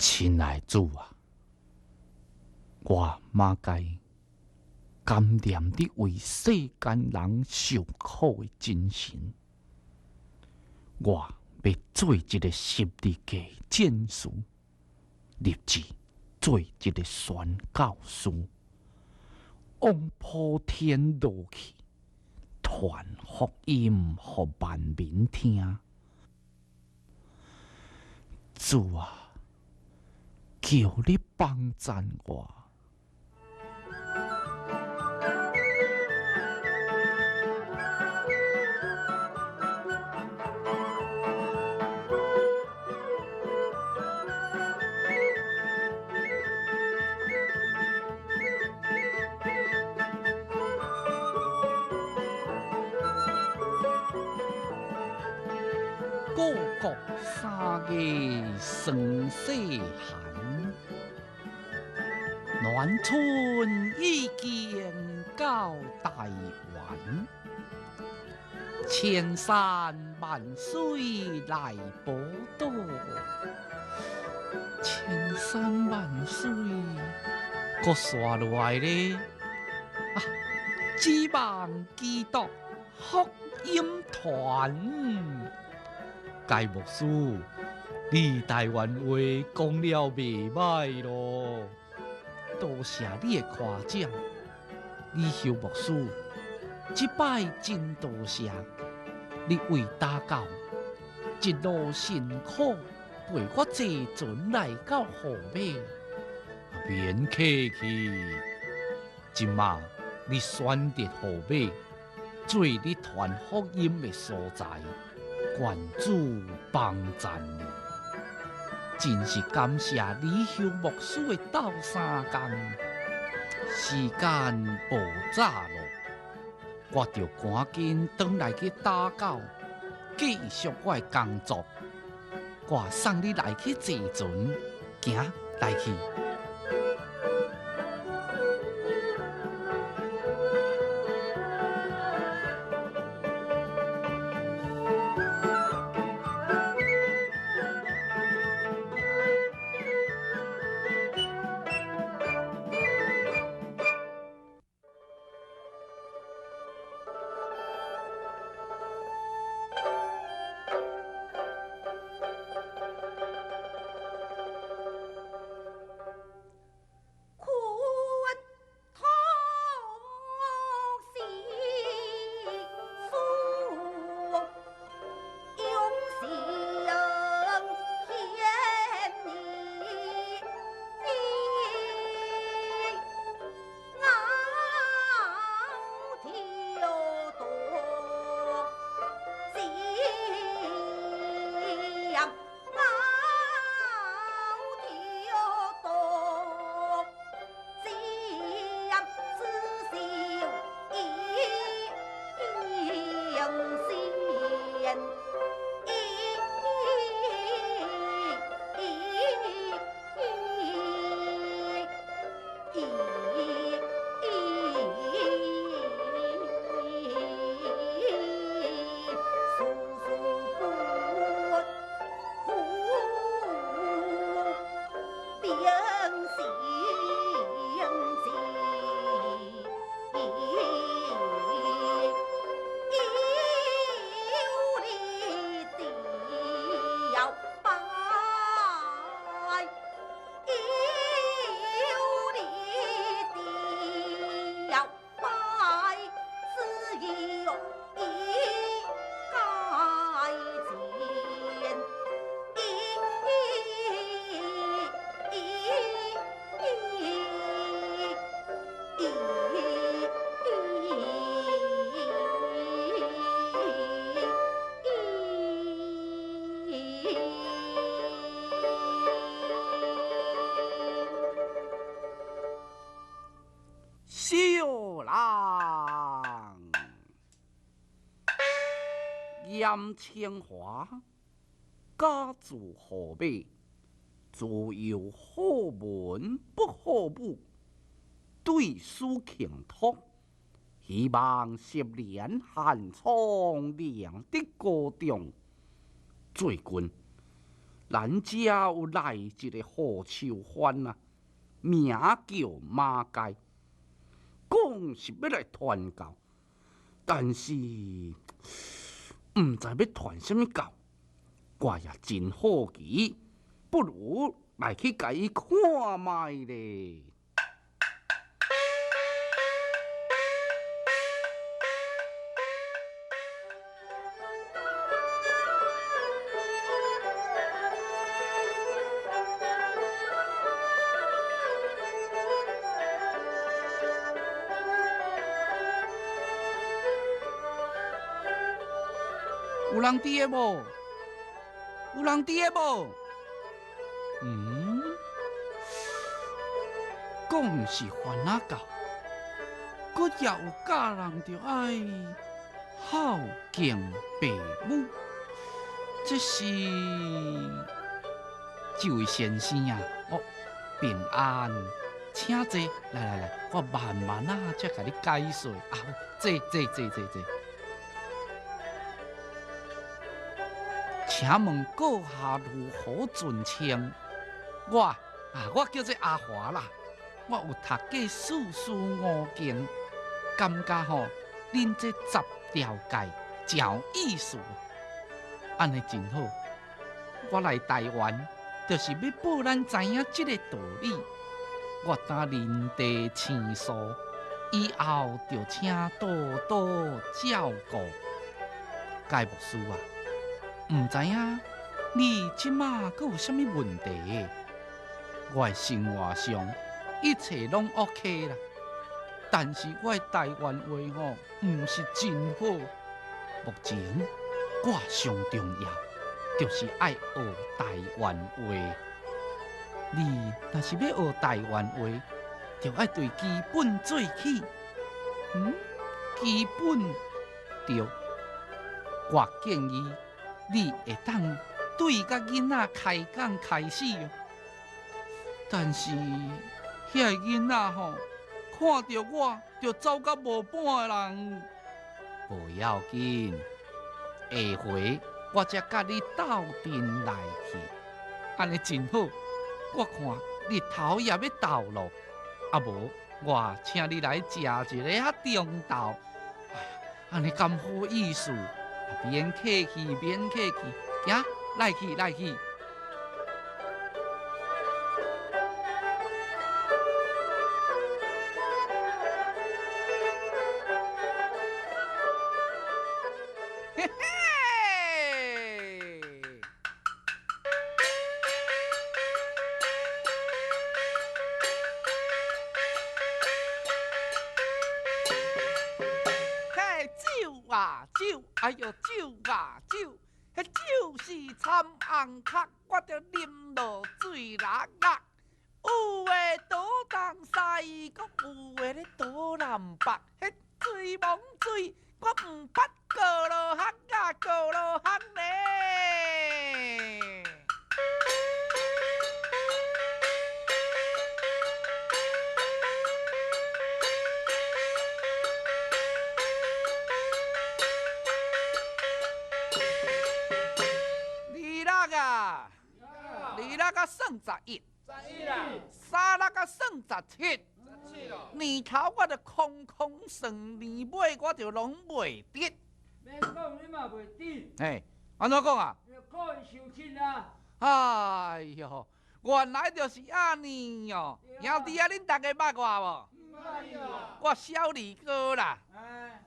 親愛主啊，我馬該感念你為世間人受苦的真神。我欲做一个十字架戰士，立志做一个宣教師，往普天落去，傳福音予萬民聽。主啊，求你幫贊我。故國三月霜雪寒，暖春已經到台灣，千山萬水來報道，千山萬水，閣煞落來咧，啊！指望基督福音團。該牧師，你台灣話講了袂䆀囉，多謝你的誇獎。李秀牧師，這擺真多謝你為打狗一路辛苦陪我坐船來到號碼，免客氣。這馬你選擇號碼做你傳福音的所在。願主幫贊你，真是感謝李秀牧師的鬥相共。時間無早囉，我著趕緊轉來去打狗，繼續我的工作。我送你來去坐船，行來去。小人嚴清華，家住號碼，自幼好文不好武，對師傾託，希望10年寒窗練得高中。最近，咱遮有來一个好手番啊，名叫馬介，講是欲來傳教，但是毋知欲傳啥物教，我也真好奇，不如來去共伊看覓咧。有人佇个無？有人佇个無？嗯，講是番仔教，閣也有教人著愛孝敬父母，這是這位先生啊，哦，平安，請坐，來來來，我慢慢仔才共你解說啊，坐坐坐坐坐。請問閣下如何尊稱？我啊，我叫做阿華啦。我有讀過四書五經，感覺吼，恁這十條戒誠有意思，按呢真好。我來台灣，就是欲報咱知影這个道理。我今認地生疏，以後就請多多照顧。蓋牧師啊，毋知影你這馬閣有啥物問題？我的生活上一切攏 OK 啦，但是我的台灣話吼，毋是真好。目前我上重要就是愛學台灣話。你若是欲學台灣話，就愛對基本做起。嗯，基本對。我建議你會當對佮囡仔開講開始。但是遐个囡仔吼，看著我就走甲無半个人。無要緊，下回我才佮你鬥陣來去，按呢真好。我看日頭也欲倒囉，啊無我請你來食一个仔中晝。哎呀，按呢敢好意思？免客氣，免客氣，行，來去，來去。嘿嘿！嘿，酒啊酒，哎喲酒啊酒，彼酒是參紅殼，我著啉落醉落落。有的倒東西，閣有的咧倒南北，彼水罔水，我毋捌過落巷啊，過落巷咧。二六啊，二六仔算11，三六仔算17。年頭我就空空算，年尾我就攏袂得。免講，你嘛袂得。嘿，按怎講啊？可以受親啊！哎喲，原來就是按呢哦。兄弟啊，恁逐家捌我無？我小二哥啦。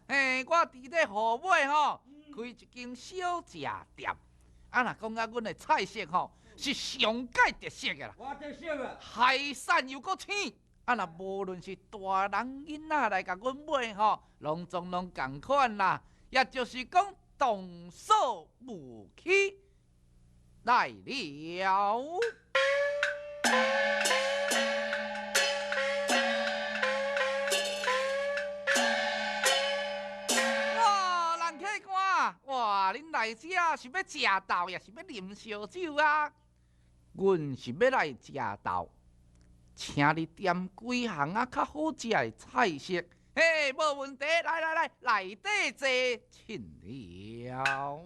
嘿，我佇咧河尾吼，開一間小食店。啊，若講到阮的菜色吼，是上蓋特色的啦。偌特色啊！海產又閣鮮。啊，若無論是大人囡仔來共阮買吼，攏總攏仝款啦。也就是講，童叟無欺來了。哇，人客官，哇，恁來遮是欲食豆，抑是欲啉燒酒啊？阮是欲來食豆，請你點幾項仔較好食的菜色。嘿，無問題，來來來，內底坐，請了。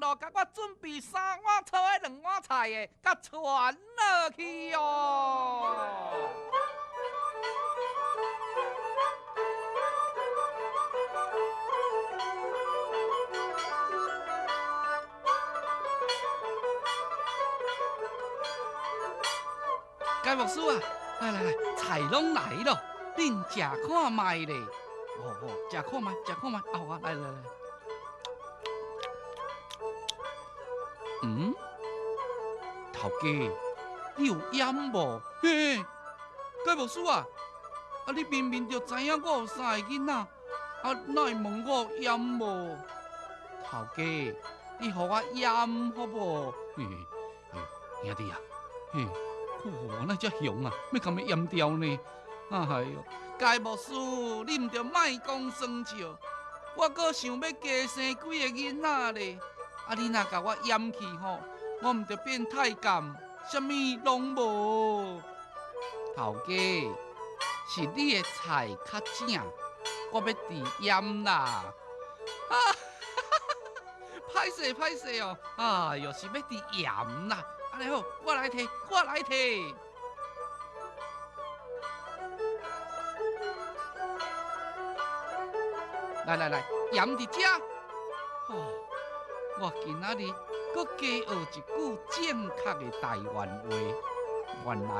路，共我準備三碗醋的兩碗菜的，共傳落去哦。該牧師啊，來來來，菜攏來咯，恁食看覓咧。哦哦，食看覓，食看覓，啊好啊，來來來。嗯，頭家，你有鹽無？嘿，該牧師啊，啊你明明就知影我有三個囡仔，啊哪會問我有鹽無？頭家，你予我鹽好無？嘿，哎，兄弟啊，嘿。哦，哪遮凶啊！欲共伊閹掉呢？哎喲，該牧師，你毋著莫講耍笑，我閣想欲加生幾个囡仔咧。啊，你若共我閹去吼，我毋著變太監，啥物攏無。頭家，是你的菜較正，我欲佇閹啦。啊，歹勢歹勢哦，哎喲，是欲佇鹽啦。按呢好，我來提，我來提。來來來，鹽佇遮。哦，我今仔日閣加學一句正確的台灣話。原來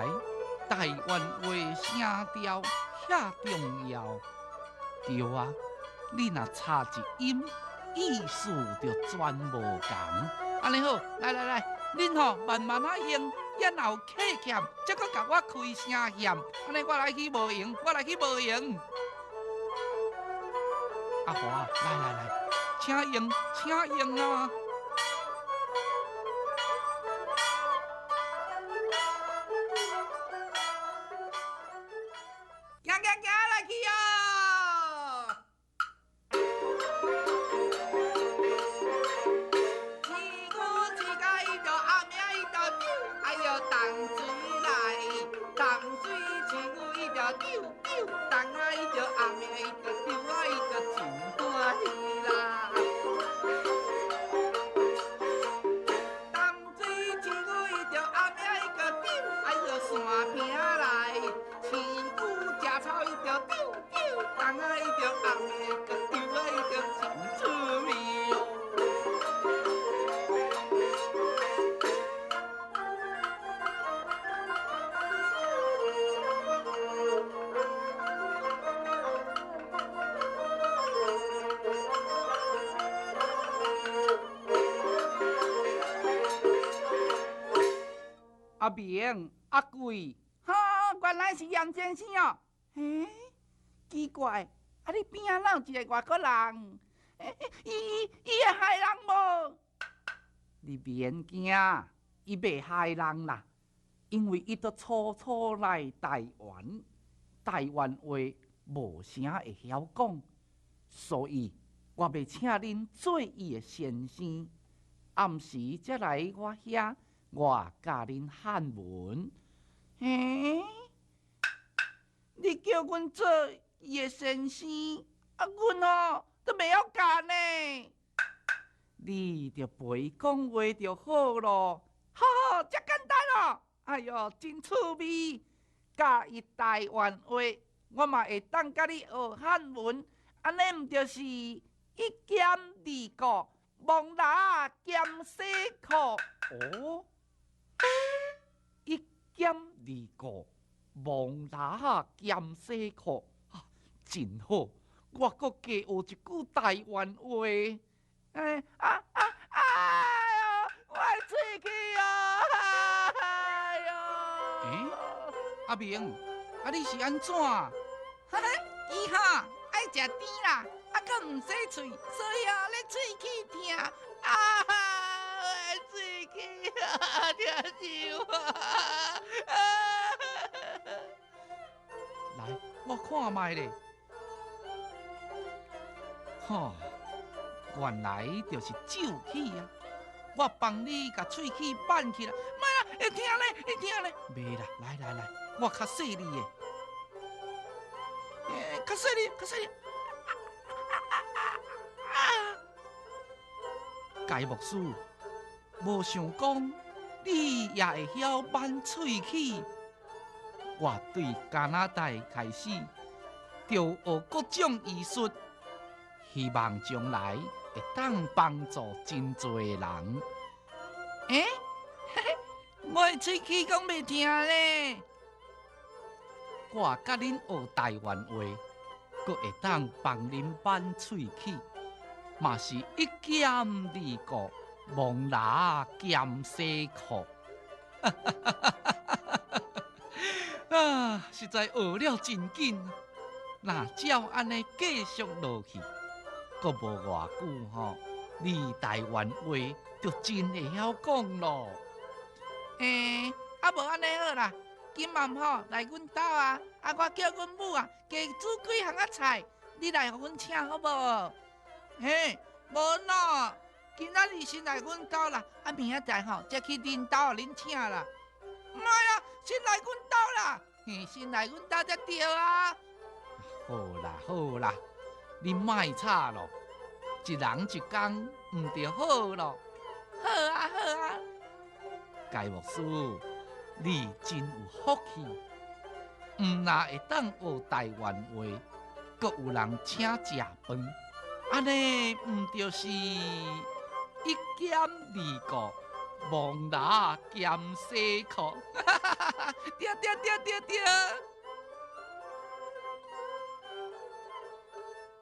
台灣話聲調遐重要。對啊，你若差一音，意思就全無仝。按呢好，來來來。恁吼慢慢仔用，然後客欠，才閣共我開聲嫌，按呢我來去無閒，我來去無閒。阿華，來來來，請用，請用啊！行行行，來去哦！阿明、阿貴，哈，原來是嚴先生哦。嘿，奇怪，啊你邊仔哪有一個外國人？伊伊會害人無？你免驚，伊袂害人啦，因為伊都初初來台灣，台灣話無啥會曉講，所以我欲請恁做伊的先生，暗時才來我遐。我教恁漢文，嘿，你叫阮做伊的先生，啊，阮吼都袂曉教呢。你著陪伊講話就好咯。好，好，遮簡單哦。哎喲，真趣味，教伊台灣話，我嘛會當佮你學漢文，按呢毋就是一兼二顧，摸蜊仔兼洗褲。哦。一兼二顧，摸蜊仔兼洗褲，啊，真好！我閣加學一句台灣話。哎啊啊啊！我的喙齒哦！哎喲！欸，阿明，啊你是按怎？哈哈，伊吼愛食甜啦，啊，閣毋洗喙，所以哦咧喙齒疼。啊！我的喙齒啊，疼死我！來，我看覓咧。吼，原來就是蛀齒啊！我幫你共喙齒扳起來，莫啦，會疼咧，會疼咧。袂啦，來來來，我較細膩的，欸，較細膩，較細膩。解牧師，無想講你也會曉挽喙齒。我對加拿大開始就學各種醫術，希望將來會當幫助真濟人。欸，我的喙齒講袂疼咧。我佮恁學台灣話，閣會當幫恁挽喙齒，嘛是一兼二顧，摸蜊兼洗褲。啊，實在學了真緊。若照按呢繼續落去，閣無偌久吼，你台灣話就真會曉講咯。欸，啊無按呢好啦，今暗吼來阮兜啊，啊我叫阮母啊，加煮幾項仔菜，你來予阮請好無？嘿，無喏，今仔日先來阮兜啦，啊明仔載吼才去恁兜予恁請啦。毋愛啦，先來阮兜啦，嘿，先來阮兜才對啊。好啦好啦，你莫吵咯，一人一工毋就好咯。好啊好啊。解牧師，你真有福氣，毋若會當學台灣話，閣有人請食飯，按呢毋就是一兼二顧，摸蜊兼洗褲。對對對對對。